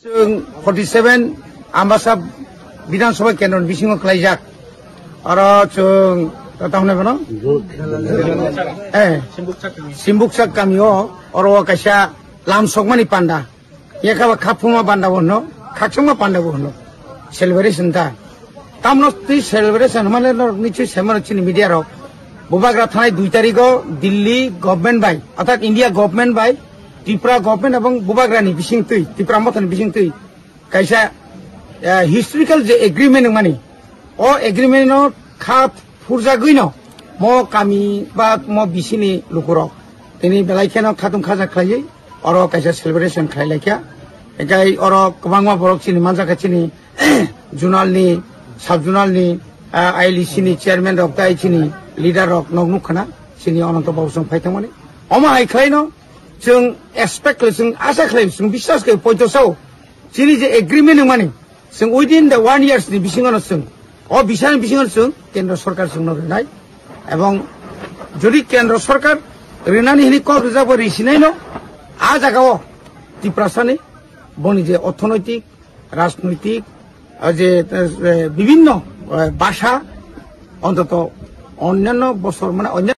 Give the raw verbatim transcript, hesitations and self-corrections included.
Chwng forty seven Ambasa Bidhan Sabha Kendro ni bisingo klaijak. Oro chwng, tamo hwnwi bono? Eh, Simbuksa kami o, oro o kaisa lam sokmani panda. Yakha ba khapuma panda bo hwno, khakchangma panda bo hwno. Celebration ta. Tamno twi celebration mane norok ni twi semano chini media rok. Bubagra thanai dui tarigo Delhi government bai, orthat India government bai, Tripura government ebong Bubagra ni bising twi, Tripura Motha ni bising twi kaisa, eh, historical je agreement wngmani, o agreement no kha phurjagwi no mo kami ba mo bisini lukurok tini belai kheno khatung khaja khlaiwi oro kaisa celebration khlai laikha. Ekai oro kwbangma borok chini manjakha chini zonal ni, sub zonal ni, ah, I L D C ni chairman rok tai chini leader rok nok nuk khana chini Ananto Babu song phai thangmani. Omo hai khlai no chwng expect khlai, chwng asa khlai, chwng biswas khlai poito sao chini je agreement wngmani chwng within the one years ni bisingo no chwng o bisani bisingo no chwng Kendra Sarkar chwngno rwnai. Ebong jodi Kendra Sarkar rwnani hini kok rijak bo risinai no a jaga o Tiprasani boni je orthonoitik, rajnoitik, ah, je, eh, bibhinno, eh, bhasha, ontoto onnanno bosor mane onno